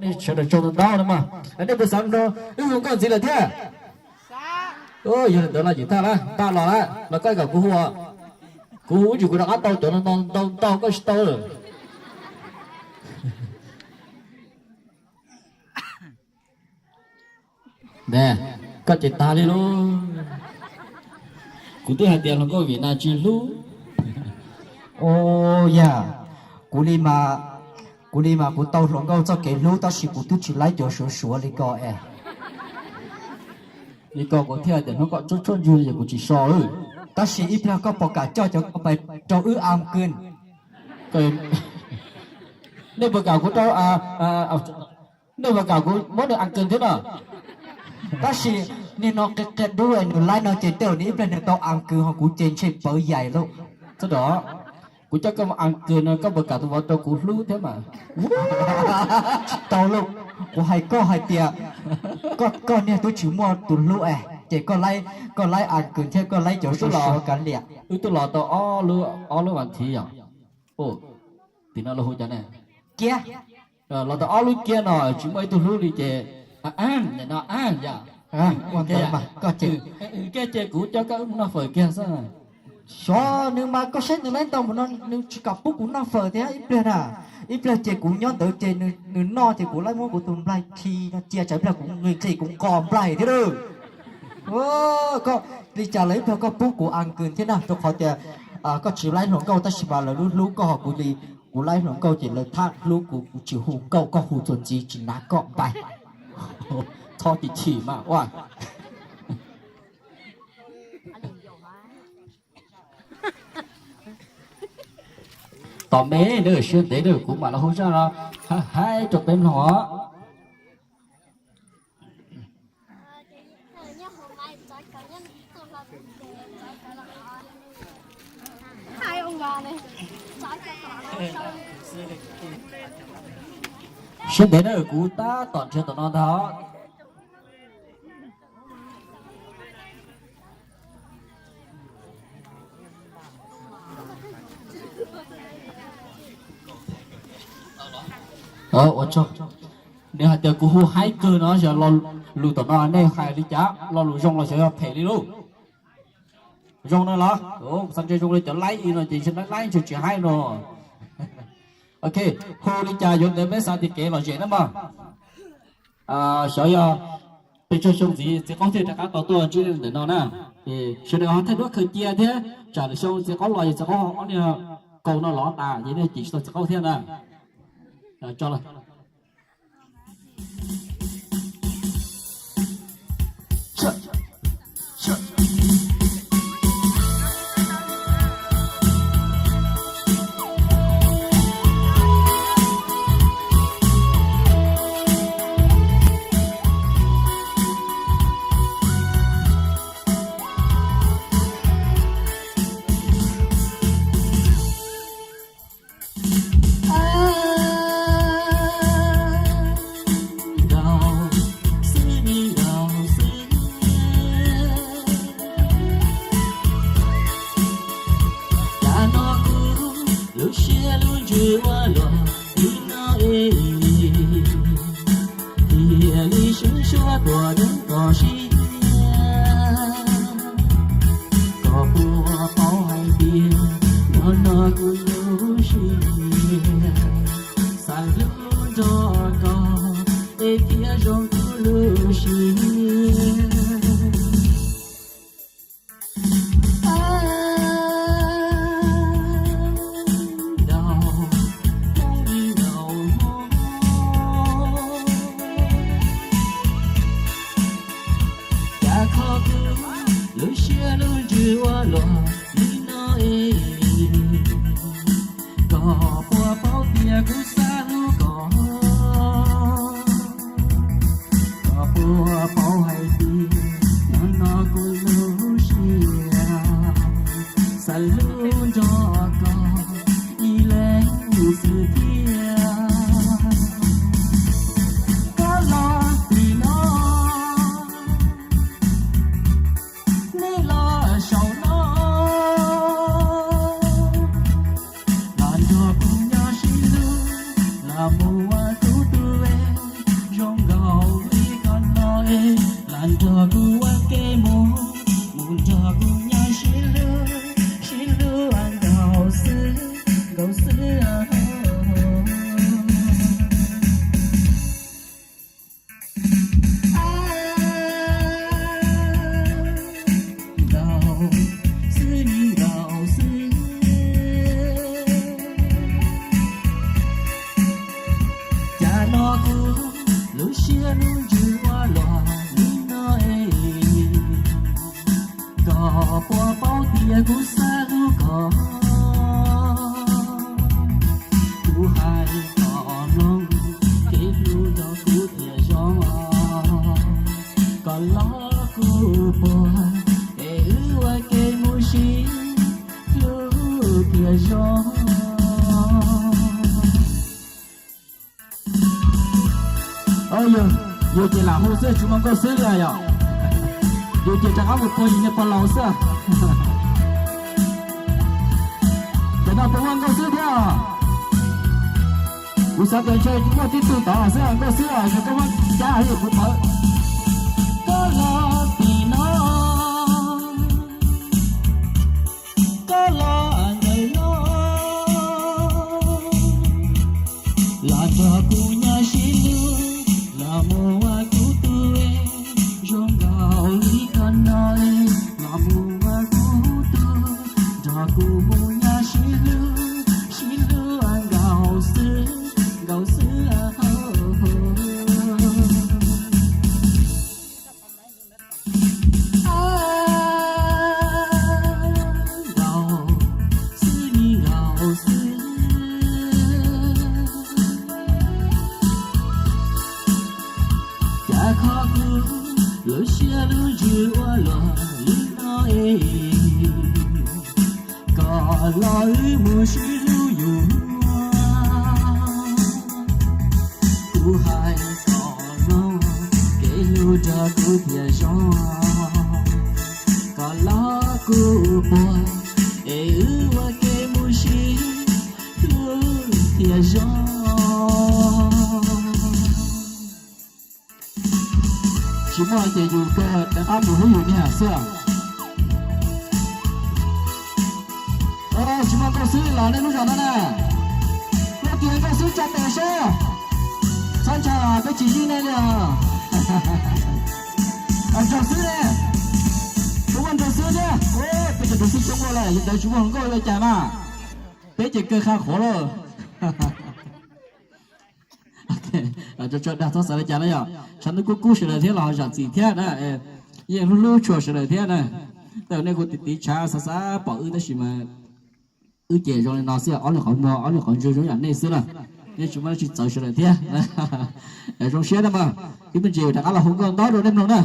Nej sawv daws tsaug ntau ntau no mas, nej puas xav mloog wb hu nkauj ntxiv lawm thiab? Yog li ntawd los tsis tag lawm, npaj los lawm, los koj kom kuv hu. Kuv hu ib tsam kuv rov qab tau cov no ntau ntau koj tsis tau lawm. Koj ces tag li lauj. Kuv twb hais tias hluas nkauj Vim Nas tsis hlub. Au, yog, kuv li mas, kuv li mas kuv tau hluas nkauj txoj kev hlub tab sis kuv twb tsis laib cov suav suav li ko es. Li ko kuv thiaj tias hnub koj tshuab tshuab ntswg li ces kuv tsis so lawm. Tab sis ib pliag koj puas kam coj cov ko pais rau wb am kws? Nej puas kam kuv rau, nej puas kam kuv muab nws am kws thiab no? Tab sis nim no qia qia dub nws laib no ces tej zaum nws ib pliag nws tau am kws ho kuv ces ntshe pawv yaim lauj. Txhob dov, kuv coj koj am kws no koj puas kam tus vauv rau kuv hlub thiab mas? Tsis tau lauj, kuv hais koj hais tias koj niag twb tsis muaj tus hlub es ces koj laib am kws thiab koj laib cov suav suav kav liam. Wb twb los tau ob lub, ob lub vas thiv yom. Tim no los hu cov ne, kiab. Los tau ob lub kiab no tsis muaj ib tug hlub li ces, no, yog, kiag ces kuv coj koj wb mus noj fawm kiag xwb. Xyov nws mas koj saib nws laib ntau mus no nws tsis kam pub kuv noj fawm thiab ib pliag na. Ib pliag ces kuv nyob ntawd ces nws noj ces kuv laib muab kuv tus nplaig khi no cia tsam ib pliag kuv nqis kuv nqos nplaig thiab lauj. Koj li cas los ib pliag koj pub kuv am kws thiab na, rau qhov tias koj tsis laib hluas nkauj tab sis mas lawv lub hlub koj ho kuv li. Kuv laib hluas nkauj ces lawv thab hlub kuv, kuv tsis hu nkauj koj hu txuas ntxiv tsis nav koj npaig. Txhob chim chim mas ua. Tos me na, siab ntev na kuv mam los hu zaj no hais rau peb mloog os. Siab ntev na kuv tab tom nrhiav tom no ntag. Ua tsaug. Nws hais tias kuv hu haib kawg no, xyov lo lus tom no nej hais li cas, lo lus zoo los xyov yog phem li lauj. Zoo no los, xav ntshe zoo li cov laib i no ces ntshe laib laib ntshe tsis haib no. Ok, hu li cas yuav ntawd peb xav tias kev lom zem na mog. Xyov yog pes tsawg xyoo ntxiv txiv qaub thiaj rov qab tau tuaj ntsib ntawm no na. Sawv daws ho thaij duab khaws cia thiab tsam lwm xyoo txiv qaub los ces txiv qaub ob niag kaus no lov tas ces nej cim tsis tau txiv qaub thiab na. Nkaus xwb, nkaus xwb. Cas no kuv lub siab lub ntsws ua luaj li no es, thiaj li sib suab tuaj deev toj siab. Koj puas paub hais tias no no kuv lub siab, xav hlub nrog koj es thiaj zoo kuv lub siab. Nkaus, nkaus, nkaus. Cas kho kuv lub siab lub ntsws ua luaj li no es, koj puas paub tias kuv xav hlub koj, koj puas paub Kuv lub siab lub ntsws ua luaj li no es, koj puas paub tias kuv xav hlub koj? Kuv hais kom mloog, kev hlub nrog kuv thiaj zoo. Koj los kuv puas, es wb ua ke mus sib hlub thiaj zoo. Yus ces lam hu xwb, tsis muaj nkauj xwb li yom. Yus ces rov qab mus pog yus niag pog laus xwb. Tam no puas muaj nkauj xwb thiab? Kuv xav tias ntshe muaj tib tug tod xwb nkauj xwb os, yog koj muab cab li kuv pawv. Koj los tim no, koj los ntawm no, los nrog kuv nyab sib hlub, los mus ua kuv tug, zoo nkaus li koj no, los mus ua kuv tug, nrog kuv mus nyab sib hlub, sib hlub nkaus xwb, nkaus xwb hauv. Nkaus xwb li nkaus xwb. Cas kho kuv lub siab lub ntsws ua luaj li no es, koj los wb mus sib hlub yus. Kuv hais kom mloog, kev hlub nrog kuv thiaj zoo. Koj los kuv puas, es wb ua ke mus sib hlub thiaj zoo. Tsis muaj ces yus kawg rov qab mus hlub yus niag xwb. Tsis muaj nkauj xwb los nej lub zos no na. Koj tias nkauj xwb tso tes seb. Txhob ntshai, peb tsis zij nej li os. Nrog xwb ne. Kuv muaj nrog xwb thiab. Peb cov nrog xwb coob ua lawm, yog ntawd tsis muaj hluas nkauj ua cas mas. Peb ces kawg qha qhuav lawm. Tso dag txhob xav li cas na yom. Tshav ntuj kub kub sawv daws thiab los ho zam txim thiab na. Yeej hlub hlub tshua sawv daws thiab na. Tej nej kuj tiv tiv tshav xav xav pom wb tab sis mas wb ces zoo li no xwb, ob leeg qhov muag ob leeg qhov ntswg zoo yam nej xwb na. Nej tsis muaj dab tsi txawv sawv daws thiab. Zoo siab na mas, ib me ntsis rov qab los hu nkauj ntaub rau nej mloog na.